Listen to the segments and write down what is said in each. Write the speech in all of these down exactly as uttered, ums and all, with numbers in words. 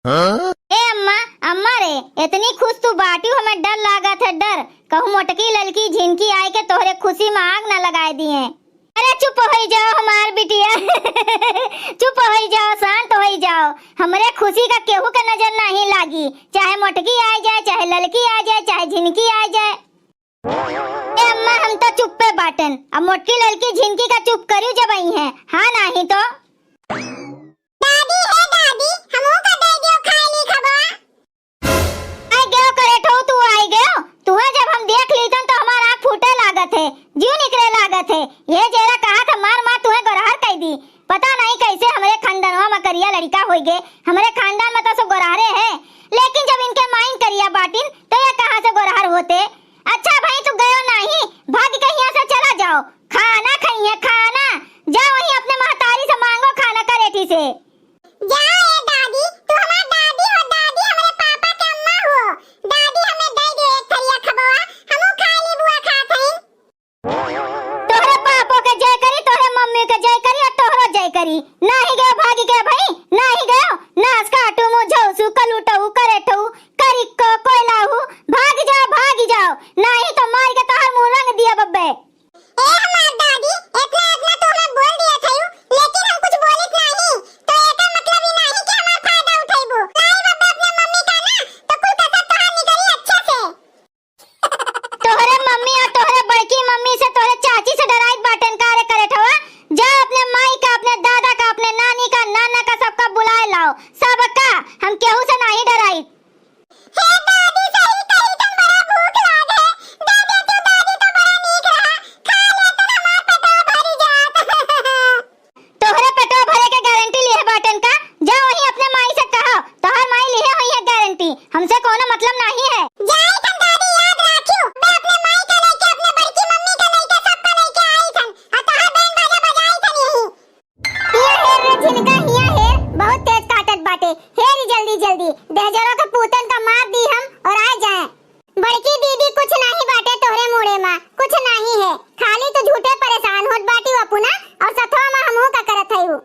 हाँ? ए अम्मा, अम्मा रे, इतनी खुश तू बाटिउ, हमें डर लागत है, डर। कहूँ मोटकी ललकी झिनकी आए के तोहरे खुशी में आग ना लगाए दिए। अरे चुप होई जाओ हमार बिटिया, चुप होई जाओ, शांत होई जाओ। हमरे खुशी का केहू के नजर नहीं लागी, चाहे मोटकी आ जाए, चाहे ललकी आ जाए, चाहे झिनकी आ जाए। ए अम्मा, हम तो चुप्पे बाटेन। अब मोटकी ललकी झिनकी का चुप करियो जब आई हैं, हाँ नाही तो। दादी, हे दादी, हमहू का दे दियो खाए ली खबा। आई गयो करेठो, तू आई गयो। तुहे जब हम देख लीतन तो हमार आँख फूटे लागत है, जीव निकले लागत है। ये जेरा कहा था मार माँ तुहे गोरहर कह दी। पता नहीं कैसे हमरे खानदानवा में करिया लड़का होई गे। हमरे खानदान में तो सब गोरहरे है, लेकिन जब इनके माइन करिया बाटिन तो ये कहाँ से गोरहर होते? अच्छा भाई, तू गयो नाही, भाग के यहाँ से चला जाओ। खाना खाइए, खाना। जाओ वहीं अपने महतारी से मांगो खाना करेठी से। जाओ ए दादी, तू हमार दादी हो, दादी हमरे पापा के अम्मा हो। दादी हमें दे दे एक थरिया खबवा, हमहू खा ली बुआ खात हई। तोहरे पापो के जय करी, तोहरे मम्मी के जय करी और तोहरो जय करी। नाही गयो भागी गयो भाई, नाही गयो। नास काटू मुझौसू कलूटऊ करेठऊ करिक्को कोयलाहू, भाग जाओ, भाग जाओ, नाही तो मार के तोहर मुँह रंग दिया बब्बे। ए हमार दादी, इतना, इतना तो हमें बोल दिया थयू, लेकिन हम कुछ बोलित नाही, तो एकर मतलब ई नाही कि हमार फायदा उठैबू। लाई बब्बे अपने मम्मी का ना, तो कुल कसर तोहार निकली अच्छा से। तोहरे मम्मी और तोहरे बड़की मम्मी से, तोहरे चाची से डराइत बाटेन का रे करेठवा? जा अपने माई का, अपने दादा का, अपने नानी का, नाना का, सबका बुलाए लाओ। सबका, हम केहू से नाही डराइत। हे दादी, सही कही तन, बड़ा भूख लाग है। दे दे तू दादी तो बड़ा नीक रहा, खा ले तन हमार पेटवा भरी जात। तोहरे पेटवा भरे के गारंटी लिहे बाटेन का? जा वहीं अपने माई से कहो, तोहर माई लिहे होई है गारंटी, हमसे कोनो मतलब नाही है। जाई थन दादी, याद राखियो, मैं अपने माई का लेके, अपने बड़की मम्मी का लेके, सबका लेके आई थन, और तोहर बैंड बाजा बजाई थन यहीं। हिया हेर रे झिनका, हिया हेर, बहुत तेज काटत बाटे, हेर जल्दी जल्दी, दहजरो के पूतन का मार दी हम और आ जाए। बड़की दीदी, कुछ नाही बाटे तोहरे मुड़े मा, कुछ नाही है, खाली तू झूठे परेशान होत बाटी अपना और सथवा मा हमहू का करत है उ।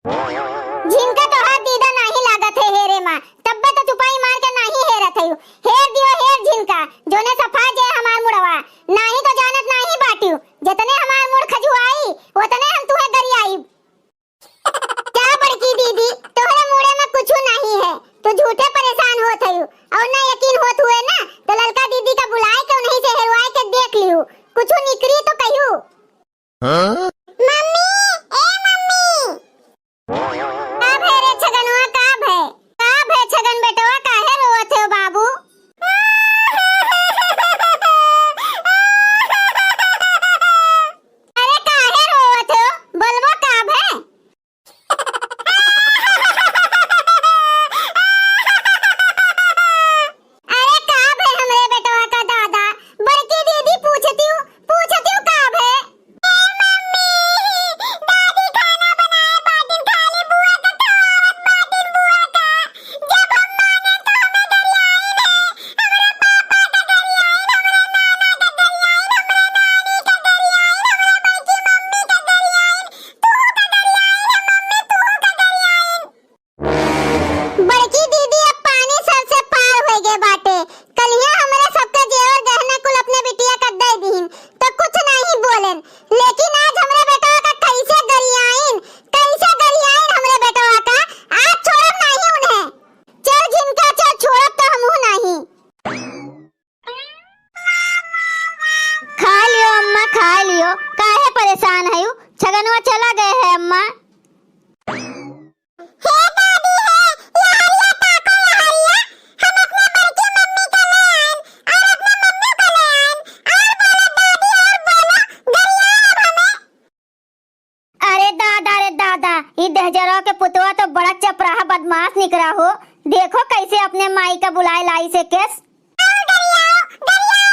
झिनका तोहार दीदा नाही लागत है हेरे मा, तब्बे तो चुपाई मार के नाही हेरत है। हेर दियो हेर झिनका, जोने सफा जे हमार मुड़वा, नाही तो जानत नाही बाटियो, जतने हमार मुड़ खजुआई, ओतने हम तुहे गरियाई। का बड़की दीदी, तोहरे मुड़े मा कुछु नाही है, तू झूठे परेशान होत हयू। और ना यकीन होत हुए ना, तो ललका दीदी का बुलाए के उन्हीं से हेरवाए के देख लिहू, कुछु निकरी तो कहियो। हाँ? मम्मी, ए मम्मी। का भे रे छगनवा, का भे? का भे छगन बेटवा, काहे रोवत हो बाबू? अरे काहे रोवत हो? बोलबो का भे? अरे का भे हमरे बेटवा का दादा? बड़की दीदी पूछतिउ, पूछतिउ का भे? ए मम्मी, दादी खाना बनाए बाटिन, खाली बुआ का खवावत बाटिन, बुआ का। जब हम मांगे तो हमें गरियाइन है, हमरे पापा का गरियाइन, हमरे नाना का गरियाइन, हमरे नानी का गरियाइन, हमरे बड़की मम्मी का गरियाइन, तू का गरियाइन है मम्मी, तू का गरियाइन। बड़की दीदी, अब पानी सर से पार होइ गए बाटे। कलिया हमरे सबके जेवर गहना कुल अपने बिटिया का दे दीन, तो कुछ नहीं बोलेन, लेकिन आज हमरे बेटवा का कैसे गरियाइन, कैसे गरियाइन हमरे बेटवा का, आज छोड़ब नहीं उन्हें। चल झिनका चल, छोड़ब तो हमहू नहीं। खा लियो अम्मा, खा लियो, काहे परेशान हयू? छगनवा चला गए है अम्मा। हे दादी हे, लहरिया ताको लहरिया, हम अपने बड़की मम्मी के ले आएन और अपने मम्मी को ले आएन। और बोलो दादी, और बोलो, गरियाए अब हमें। अरे दादा रे दादा, ई दहजरवा के पुतवा तो बड़ा चपराहा बदमाश निकरा हो। देखो कैसे अपने माई का बुलाए लाई से केस। और गरियाओ, गरियाओ